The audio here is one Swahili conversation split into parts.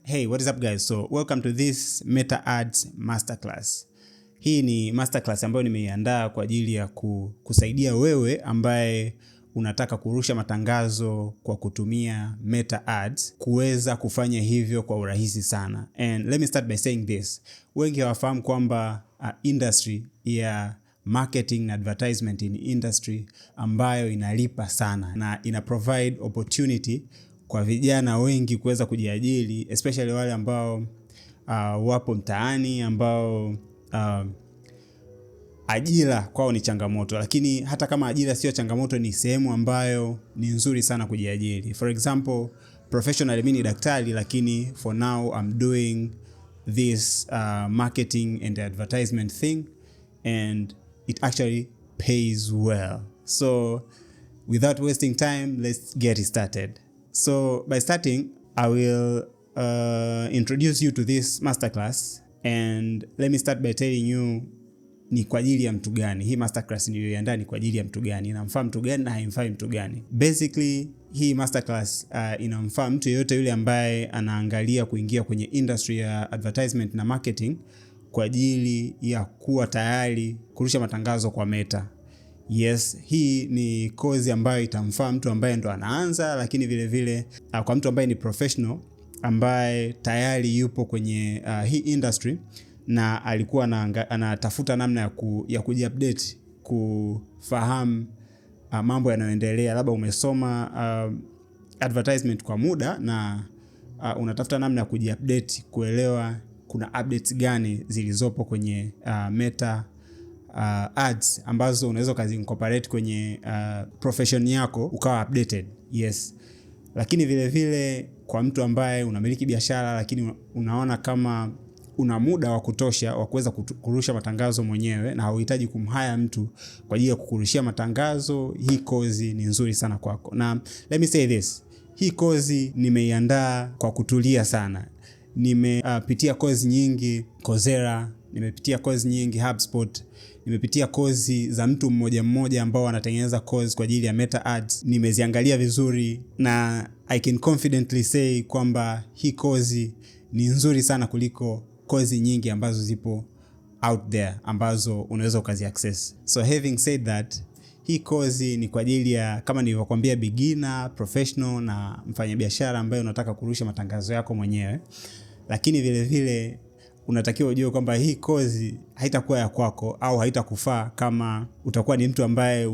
Hey, what is up guys? So welcome to this Meta Ads Masterclass. Hii ni masterclass ambayo nimeiandaa kwa ajili ya kusaidia wewe ambaye unataka kurusha matangazo kwa kutumia Meta Ads kuweza kufanya hivyo kwa urahisi sana. And let me start by saying this. Wengi hawafahamu kwamba industry ya marketing na advertisement ni industry ambayo inalipa sana na ina provide opportunity kwa vijana wengi kuweza kujiajiri, especially wale ambao wapo mtaani ambao ajira kwao ni changamoto, lakini hata kama ajira sio changamoto, ni sehemu ambayo ni nzuri sana kujiajiri. For example, professionally mimi ni daktari, lakini for now I'm doing this marketing and advertisement thing and it actually pays well. So without wasting time, let's get started. So by starting, I will introduce you to this masterclass, and let me start by telling you ni kwa ajili ya mtu gani hii masterclass niliyoiandaa, ni kwa ajili ya mtu gani, inamfaa mtu gani na haimfai mtu gani. Basically, hii masterclass inamfaa mtu yeyote yule ambaye anaangalia kuingia kwenye industry ya advertisement na marketing kwa ajili ya kuwa tayari kurusha matangazo kwa Meta. Yes, hii ni kozi ambayo itamfaa mtu ambaye ndo anaanza, lakini vile vile kwa mtu ambaye ni professional ambaye tayari yupo kwenye hii industry na alikuwa anatafuta namna ya kujiupdate, kufahamu mambo yanayoendelea. Labda umesoma advertisement kwa muda na unatafuta namna ya kujiupdate, kuelewa kuna updates gani zilizopo kwenye Meta ads ambazo unaweza ukazi-incorporate kwenye profession yako ukawa updated. Yes. Lakini vile vile kwa mtu ambaye unamiliki biashara lakini unaona kama una muda wa kutosha wa kuweza kurusha matangazo mwenyewe na hauhitaji kumhire mtu kwa ajili ya kukurushia matangazo, hii kozi ni nzuri sana kwako. Na let me say this, hii kozi nimeiandaa kwa kutulia sana. Nimepitia kozi nyingi Coursera, nimepitia kozi nyingi HubSpot, nimepitia kozi za mtu mmoja mmoja ambao wanatengeneza kozi kwa ajili ya Meta Ads. Nimeziangalia vizuri na I can confidently say kwamba hii kozi ni nzuri sana kuliko kozi nyingi ambazo zipo out there ambazo unaweza ukazi access. So having said that, hii kozi ni kwa ajili ya, kama nilivyokuambia, beginner, professional na mfanyabiashara ambaye unataka kurusha matangazo yako mwenyewe. Lakini vile vile unatakiwa ujue kwamba hii kozi haitakuwa ya kwako au haitakufaa kama utakuwa ni mtu ambaye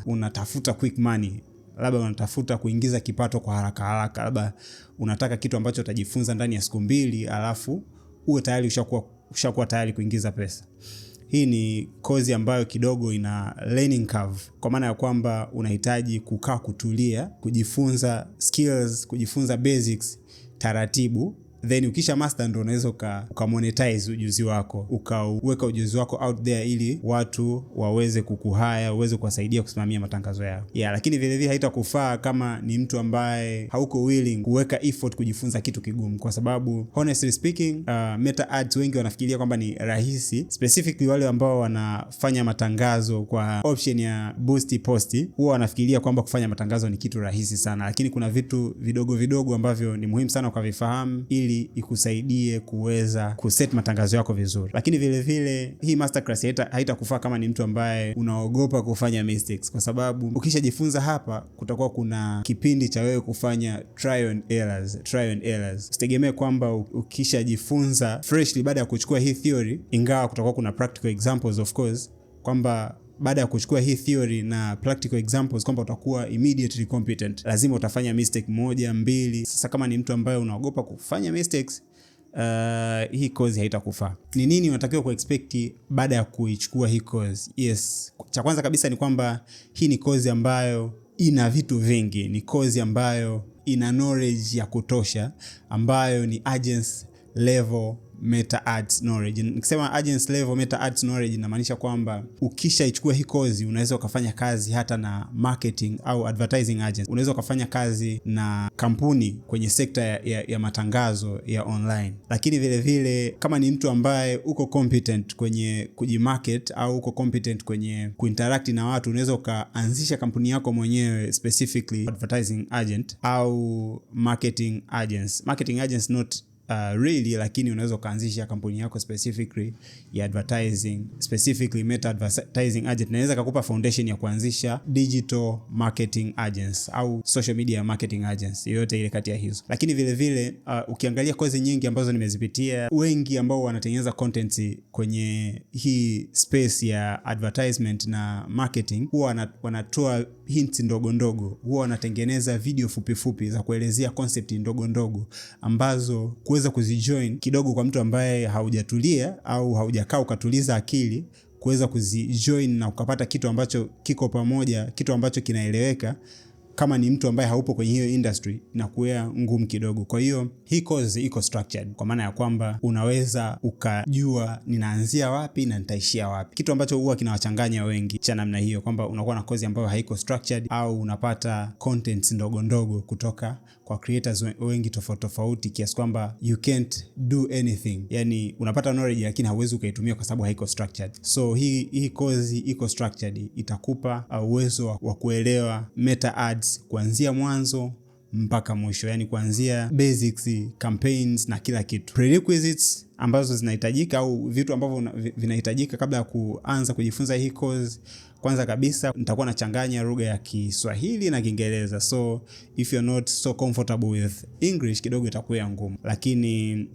unatafuta quick money, labda unatafuta kuingiza kipato kwa haraka haraka, labda unataka kitu ambacho utajifunza ndani ya siku 2 alafu uwe tayari ushakuwa tayari kuingiza pesa. Hii ni kozi ambayo kidogo ina learning curve, kwa maana ya kwamba unahitaji kukaa, kutulia, kujifunza skills, kujifunza basics taratibu, then ukisha master ndo unaweza uka monetize ujuzi wako, ukauweka ujuzi wako out there ili watu waweze kukuhire, uweze kuwasaidia kusimamia matangazo yao. Yeah, lakini vile vile haitakufaa kama ni mtu ambaye hauko willing kuweka effort kujifunza kitu kigumu, kwa sababu honestly speaking, Meta Ads wengi wanafikiria kwamba ni rahisi, specifically wale ambao wanafanya matangazo kwa option ya boost post, huwa wanafikiria kwamba kufanya matangazo ni kitu rahisi sana, lakini kuna vitu vidogo vidogo ambavyo ni muhimu sana ukavifahamu ili ikusaidie kuweza kuset matangazo yako vizuri. Lakini vile vile hii masterclass haitakufaa kama ni mtu ambaye unaogopa kufanya mistakes, kwa sababu ukishajifunza hapa kutakuwa kuna kipindi cha wewe kufanya try and errors, try and errors. Usitegemee kwamba ukishajifunza freshly baada ya kuchukua hii theory, ingawa kutakuwa kuna practical examples of course, kwamba baada ya kuchukua hii theory na practical examples kwamba utakuwa immediately competent. Lazima utafanya mistake moja mbili. Sasa kama ni mtu ambaye unaogopa kufanya mistakes, hii course haitakufaa. Ni nini unatakiwa kuexpect baada ya kuichukua hii course? Yes, cha kwanza kabisa ni kwamba hii ni course ambayo ina vitu vingi, ni course ambayo ina knowledge ya kutosha, ambayo ni agency level Meta Ads knowledge. Nikisema agency level Meta Ads knowledge inamaanisha kwamba ukishaichukua hii kozi unaweza ukafanya kazi hata na marketing au advertising agency. Unaweza ukafanya kazi na kampuni kwenye sekta ya matangazo ya online. Lakini vile vile kama ni mtu ambaye uko competent kwenye kujimarket au uko competent kwenye kuinteract na watu, unaweza ukaanzisha kampuni yako mwenyewe, specifically advertising agent au marketing agency. Marketing agency not really, lakini unaweza ukaanzisha kampuni yako specifically ya advertising, specifically Meta advertising agent. Naweza kukupa foundation ya kuanzisha digital marketing agency au social media marketing agency, yoyote ile kati ya hizo. Lakini vile vile ukiangalia kozi nyingi ambazo nimezipitia, wengi ambao wanatengeneza content kwenye hii space ya advertisement na marketing huwa wanatoa hints ndogo ndogo, huwa wanatengeneza video fupi fupi za kuelezea concept ndogo ndogo ambazo kuweza kuzijoin kidogo kwa mtu ambaye haujatulia au haujakaa ukatuliza akili kuweza kuzijoin na ukapata kitu ambacho kiko pamoja, kitu ambacho kinaeleweka, kama ni mtu ambaye haupo kwenye hiyo industry na kuwa ngumu kidogo. Kwa hiyo hii course iko structured kwa maana ya kwamba unaweza ukajua ninaanzia wapi na nitaishia wapi, kitu ambacho huwa kinawachanganya wengi cha namna hiyo, kwamba unakuwa na course ambayo haiko structured au unapata contents ndogo ndogo kutoka kwa creators wengi tofauti tofauti, kiasi kwamba you can't do anything, yani unapata knowledge lakini hauwezi ukaitumia kwa sababu haiko structured. So hii course iko structured, itakupa uwezo wa kuelewa Meta ads kuanzia mwanzo mpaka mwisho, yani kuanzia basics, campaigns na kila kitu. Prerequisites ambazo zinahitajika au vitu ambavyo vinahitajika kabla ya kuanza kujifunza hii course, kwanza kabisa nitakuwa nachanganya lugha ya Kiswahili na Kiingereza, so if you're not so comfortable with English kidogo itakuwa ngumu, lakini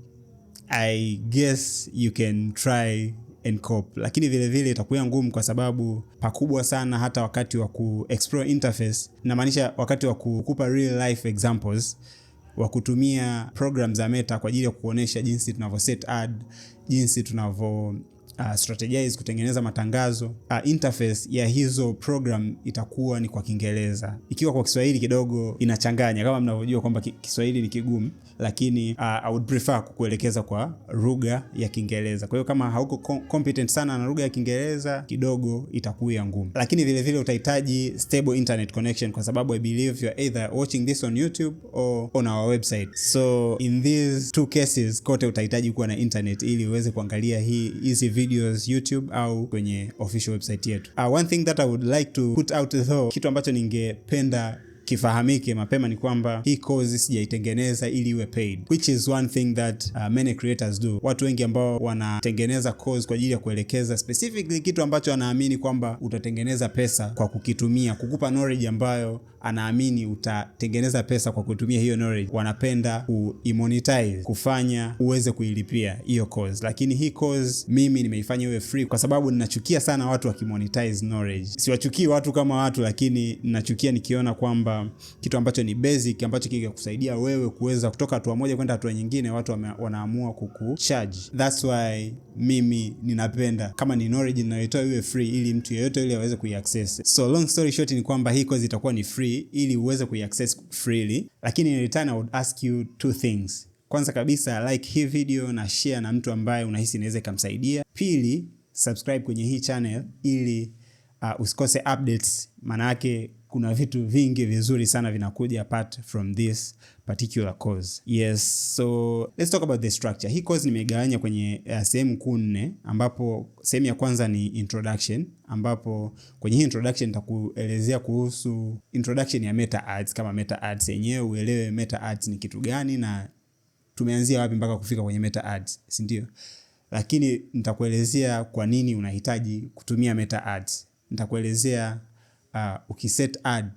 I guess you can try and cope. Lakini vile vile itakuwa ngumu kwa sababu pakubwa sana hata wakati wa ku explore interface, namaanisha wakati wa kukupa real life examples wa kutumia program za Meta kwa ajili ya kuonesha jinsi tunavyo set ad, jinsi tunavyo strategize kutengeneza matangazo. Interface ya hizo program itakuwa ni kwa Kiingereza. Ikiwa kwa Kiswahili kidogo inachanganya, kama mnavyojua kwamba Kiswahili ni kigumu, lakini I would prefer kukuelekeza kwa lugha ya Kiingereza. Kwa hiyo kama hauko competent sana na lugha ya Kiingereza kidogo itakuwa ngumu, lakini vile vile utahitaji stable internet connection kwa sababu I believe you are either watching this on YouTube or on our website. So in these two cases kote utahitaji kuwa na internet ili uweze kuangalia hizi videos YouTube au kwenye official website yetu. One thing that I would like to put out though, kitu ambacho ningependa kifahamike mapema ni kwamba hii course sijaitengeneza ili iwe paid, which is one thing that many creators do. Watu wengi ambao wanatengeneza course kwa ajili ya kuelekeza specifically kitu ambacho anaamini kwamba utatengeneza pesa kwa kukitumia, kukupa knowledge ambayo anaamini utatengeneza pesa kwa kutumia hiyo knowledge, wanapenda kuimonetize, kufanya uweze kuilipia hiyo course. Lakini hii course mimi nimeifanya iwe free kwa sababu ninachukia sana watu wakimonetize knowledge. Siwachukii watu kama watu, lakini ninachukia nikiona kwamba kitu ambacho ni basic ambacho kingekusaidia wewe kuweza kutoka hatua moja kwenda hatua nyingine, watu wanaamua kukucharge. That's why mimi ninapenda kama ni knowledge ninayoitoa iwe free, ili mtu yeyote yule aweze kuiaccess. So long story short ni kwamba hii course itakuwa ni free ili uweze kuiaccess freely, lakini in return I would ask you two things. Kwanza kabisa, like hii video na share na mtu ambaye unahisi inaweza ikamsaidia. Pili, subscribe kwenye hii channel ili usikose updates, maana yake kuna vitu vingi vizuri sana vinakuja apart from this particular course. Yes, so let's talk about the structure. Hii course nimeigawanya kwenye sehemu kuu nne, ambapo sehemu ya kwanza ni introduction, ambapo kwenye hii introduction nitakuelezea kuhusu introduction ya Meta Ads, kama Meta Ads yenyewe, uelewe Meta Ads ni kitu gani na tumeanzia wapi mpaka kufika kwenye Meta Ads, si ndio? Lakini nitakuelezea kwa nini unahitaji kutumia Meta Ads. Nitakuelezea ukiset ad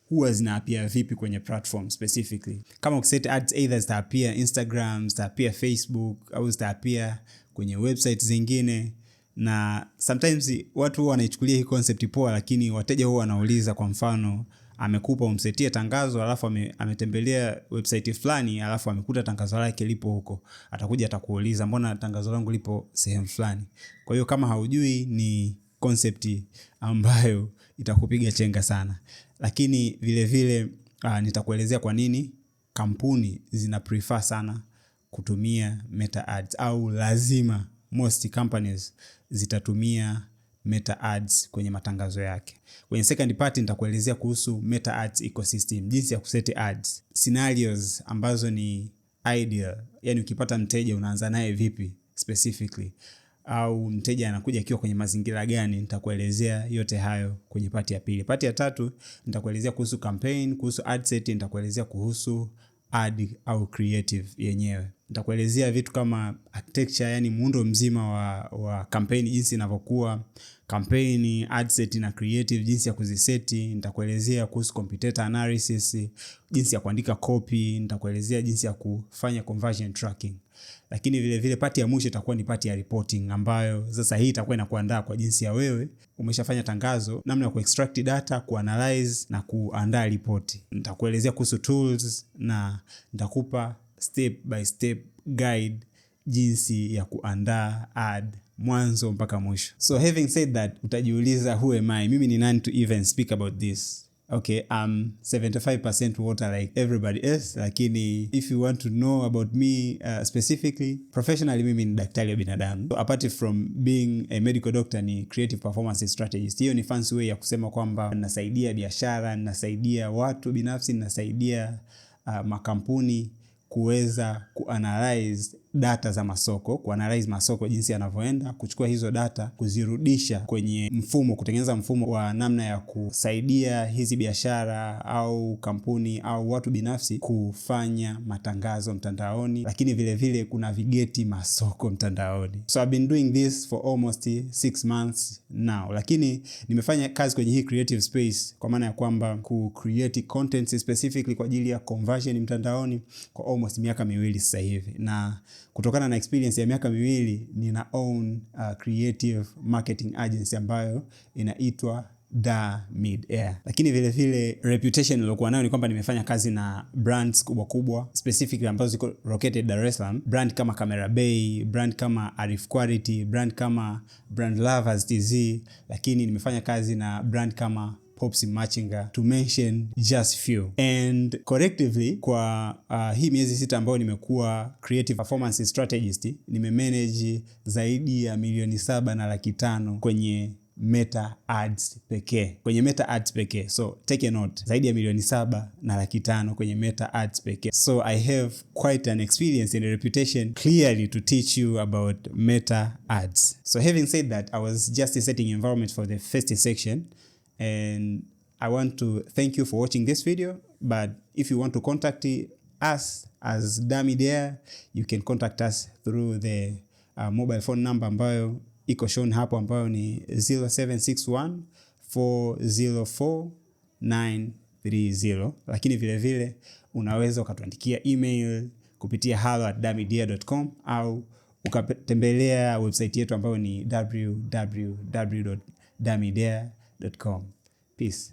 huwa zinaappear vipi kwenye platform specifically. Kama ukiset ads either zitaappear Instagram, zitaappear Facebook au zitaappear kwenye website zingine. Na sometimes watu huwa wanaichukulia hii concept poa, lakini wateja huwa wanauliza, kwa mfano amekupa umsetie tangazo alafu ametembelea website fulani alafu amekuta tangazo lake lipo huko, atakuja atakuuliza mbona tangazo langu lipo sehemu fulani. Kwa hiyo kama haujui, ni concept ambayo itakupiga chenga sana. Lakini vile vile nitakuelezea kwa nini kampuni zina prefer sana kutumia Meta Ads au lazima most companies zitatumia Meta Ads kwenye matangazo yake. Kwenye second part nitakuelezea kuhusu Meta Ads ecosystem, jinsi ya kuset ads, scenarios ambazo ni ideal, yani ukipata mteja unaanza naye vipi specifically, au mteja anakuja akiwa kwenye mazingira gani. Nitakuelezea yote hayo kwenye part ya pili. Part ya tatu nitakuelezea kuhusu campaign, kuhusu ad set, nitakuelezea kuhusu ad au creative yenyewe. Nitakuelezea vitu kama architecture, yani muundo mzima wa campaign jinsi inavyokuwa, campaign, ad set na creative jinsi ya kuziseti. Nitakuelezea kuhusu competitor analysis, jinsi ya kuandika copy, nitakuelezea jinsi ya kufanya conversion tracking. Lakini vile vile part ya mwisho itakuwa ni part ya reporting, ambayo sasa hii itakuwa inakuandaa kwa jinsi ya wewe umeshafanya tangazo, namna ya kuextract data, kuanalyze na kuandaa ripoti. Nitakuelezea kuhusu tools na nitakupa step by step guide jinsi ya kuandaa ad mwanzo mpaka mwisho. So having said that, utajiuliza, who am I? Mimi ni nani to even speak about this? Okay, I'm 75% water like everybody else, lakini if you want to know about me specifically, professionally mimi ni daktari wa binadamu. So apart from being a medical doctor, ni creative performance strategist. Hiyo ni fancy way ya kusema kwamba nasaidia biashara, nasaidia watu binafsi, nasaidia makampuni kuweza kuanalyze data za masoko, kuanalyze masoko jinsi yanavyoenda, kuchukua hizo data kuzirudisha kwenye mfumo, kutengeneza mfumo wa namna ya kusaidia hizi biashara au kampuni au watu binafsi kufanya matangazo mtandaoni, lakini vile vile kunavigate masoko mtandaoni. So I've been doing this for almost 6 months now, lakini nimefanya kazi kwenye hii creative space kwa maana ya kwamba ku create content specifically kwa ajili ya conversion mtandaoni kwa almost miaka 2 sasa hivi, na kutokana na experience ya miaka 2 nina own creative marketing agency ambayo inaitwa Da Mid Air. Lakini vile vile reputation niliyokuwa nayo ni kwamba nimefanya kazi na brands kubwa kubwa specifically ambazo ziko located Dar es Salaam, brand kama Camera Bay, brand kama Arif Quality, brand kama Brand Lovers TZ, lakini nimefanya kazi na brand kama Pops Machinga, to mention just few. And collectively kwa hii miezi 6 ambayo nimekuwa creative performance strategist, nimemanage zaidi ya 7,500,000 kwenye Meta ads pekee, kwenye Meta ads pekee. So take a note, zaidi ya 7,500,000 kwenye Meta ads pekee. So I have quite an experience and a reputation clearly to teach you about Meta ads. So having said that, I was just setting environment for the first section, and I want to thank you for watching this video. But if you want to contact us as Damidare, you can contact us through the mobile phone number ambayo iko shown hapo, ambayo ni 0761 404 930, lakini vile vile unaweza ukatuandikia email kupitia hello@damidare.com au ukatembelea website yetu ambayo ni www.damidare.com. Peace.